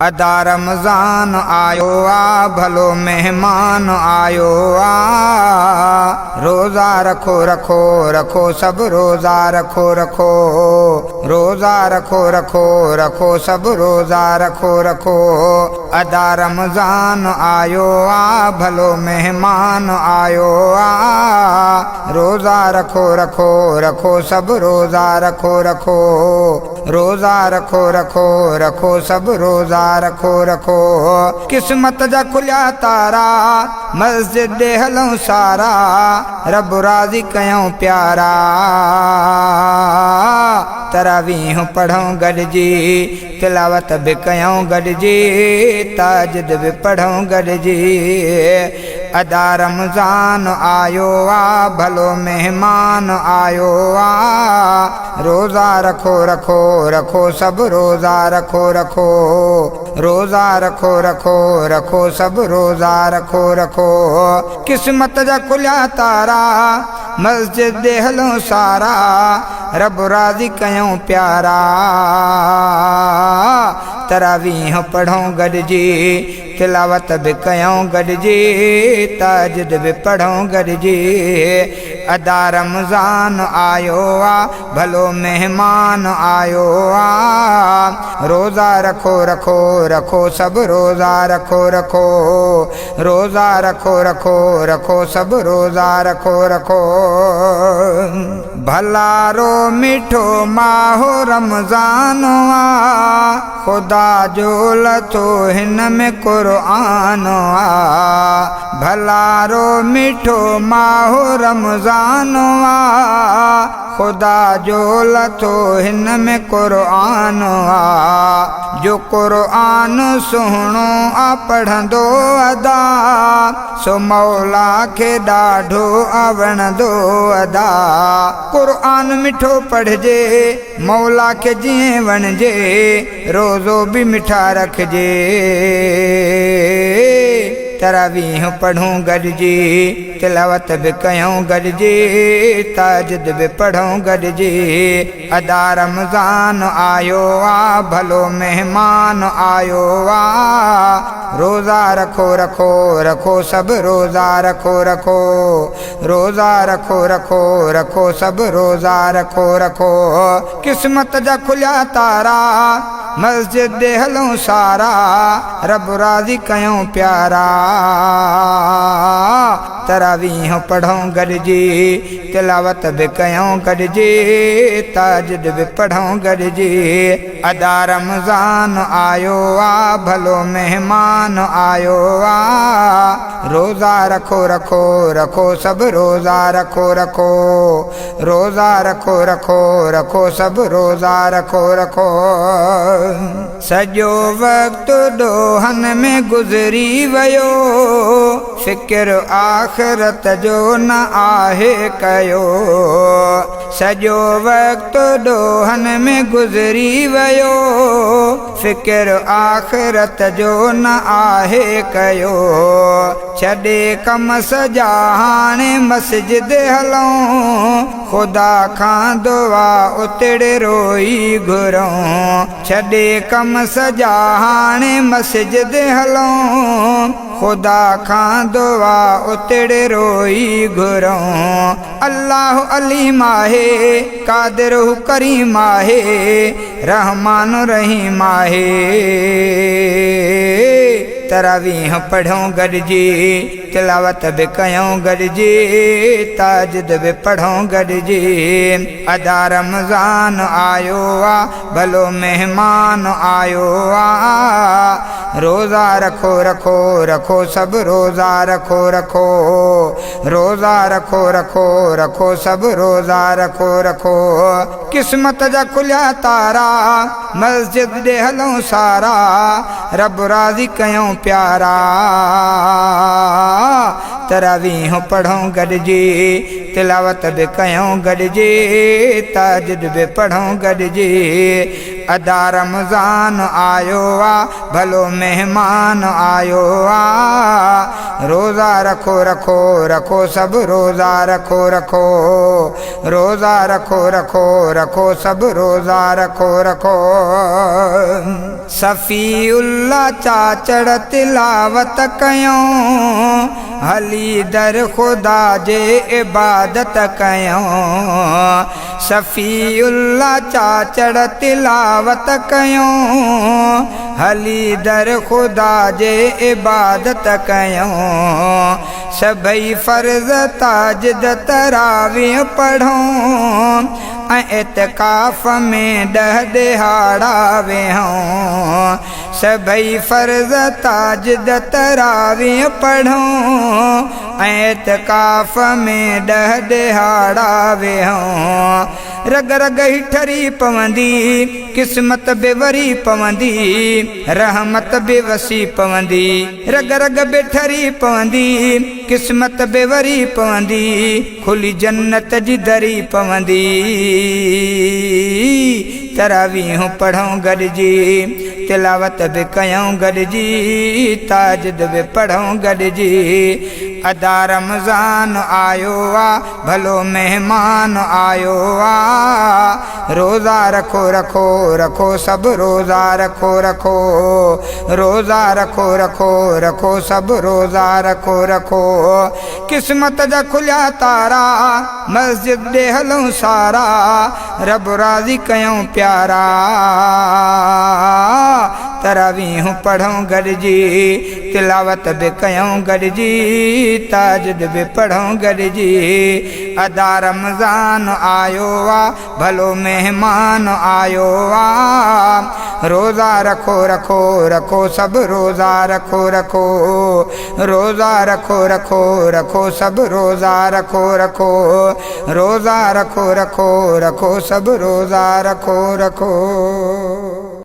ادا رمضان آيو آ ڀلو مهمان آيو آ روزا رکو رکو رکو سڀ روزا رکو رکو روزا رکو رکو رکو سڀ روزا رکو رکو ادا رمضان آيو آ ڀلو مهمان آيو آ روزا رکو رکو رکو سڀ روزا رکو رکو روزا رکو رکو رکو سڀ روزا رکو رکو قسمت جا کليا تارا مسجد ڏي هلون سارا رب راضي ڪيون پيارا تراويح پڙهون گڏجي تلاوت به ڪيون گڏجي تهجد به پڙهون گڏجي ادا رمضان آيو آ ڀلو مهمان آيو آ روزا رکو رکو رکو سڀ روزا رکو رکو روزا رکو رکو رکو سڀ روزا رکو رکو قسمت جا کليا تارا مسجد ڏي هلون سارا رب راضي ڪيون پيارا تراويح پڙهون گڏجي تلاوت به ڪيون گڏجي تهجد به پڙهون گڏجي ادا رمضان آيو آ ڀلو مهمان آيو آ روزا رکو رکو رکو سڀ روزا رکو رکو روزا رکو رکو رکو سڀ روزا رکو رکو ڀلارو مٺو ماهه رمضان آ خدا جو لٿو هن ۾ قرآن آ ڀلارو مٺو ماهه رمضان آ خدا جو لٿو هن ۾ قرآن آ جو قرآن سهڻو آ پڙهندو ادا سو مولا کي ڏاڍو آ وڻندو ادا قرآن مٺو پڙهجي مولا کي جيئن وڻجي، روزو به مٺا رکجي. تراويح پڙهون گڏجي، تلاوت به ڪيون گڏجي، تهجد به پڙهون گڏجي. ادا رمضان آيو آ، ڀلو مهمان آيو آ. روزا رکو رکو رکو سڀ روزا رکو رکو. روزا رکو رکو رکو سڀ روزا رکو رکو قسمت جا کليا تارا مسجد ڏي هلون سارا رب راضي ڪيون پيارا تراويح پڙهون گڏجي تلاوت به ڪيون گڏجي تهجد به پڙهون گڏجي ادا رمضان آيو آ ڀلو مهمان آيو آ. روزا رکو رکو رکو سڀ روزا رکو رکو روزا رکو رکو رکو سڀ روزا رکو رکو. سڄو وقت ڏوهن ۾ گذري ويو فڪر آخرت جو نه آهي ڪيو سڄو وقت ڏوهن ۾ گذري ويو. فڪر آخرت جو نه آهي ڪيو. ڇڏي ڪم سڄا هاڻي مسجد هلون. خدا کان دعا اتڙي روئي گهرون. ڇڏي ڪم سڄا هاڻي مسجد هلون. خدا کان دعا اتڙي روئي گهرون. الله عليم آهي، قادر هو ڪريم آهي، رحمان رحيم آهي. تراويح پڙهيون گڏجي، تلاوت به ڪيون گڏجي، تهجد به پڙهون گڏجي. ادا رمضان آيو آ، ڀلو مهمان آيو آ. روزا رکو رکو رکو سڀ روزا رکو رکو. روزا رکو رکو رکو سڀ روزا رکو رکو قسمت جا کليا تارا مسجد ڏي هلون سارا رب راضي ڪيون پيارا تراويح پڙهون گڏجي تلاوت به ڪيون گڏجي تهجد به پڙهون گڏجي. ادا رمضان آيو آ، ڀلو مهمان آيو آ. روزا رکو رکو رکو سڀ روزا رکو رکو، روزا رکو رکو رکو سڀ روزا رکو رکو. صفي الله چاچڙ تلاوت ڪيون، هلي در خدا جي عبادت ڪيون. صفي الله چاچڙ تلاوت ڪيون، هلي در خدا جي عبادت ڪيون. سڀئي فرض تاجد تراويح پڙهون، ۽ اعتڪاف ۾ 10 ڏهاڙا ويهون. سڀئي فرض تاجد تراويح پڙهون، ۽ اعتڪاف ۾ 10 ڏهاڙا ويهون. رڳ رڳ ئي ٺري پوندي، قسمت به وري پوندي، رحمت به وسي پوندي. رڳ رڳ به ٺري پوندي، قسمت به وري پوندي، کلي جنت جي دري پوندي. تراويح پڙهون گڏجي، تلاوت به ڪيون گڏجي، تاجد به پڙهون گڏجي. ادا رمضان آيو آ، ڀلو مهمان آيو آ. روزا رکو رکو رکو سڀ روزا رکو رکو، روزا رکو رکو رکو سڀ روزا رکو رکو. قسمت جا کليا تارا، مسجد ڏي هلون سارا، رب راضي ڪيون پيارا. تراويح پڙهون گڏجي، تلاوت به ڪيون گڏجي، تاجد به پڙهون گڏجي. ادا رمضان آيو آ، ڀلو مهمان آيو آ. روزا رکو رکو رکو سڀ روزا رکو رکو، روزا رکو رکو رکو سڀ روزا رکو رکو، روزا رکو رکو رکو سڀ روزا رکو رکو.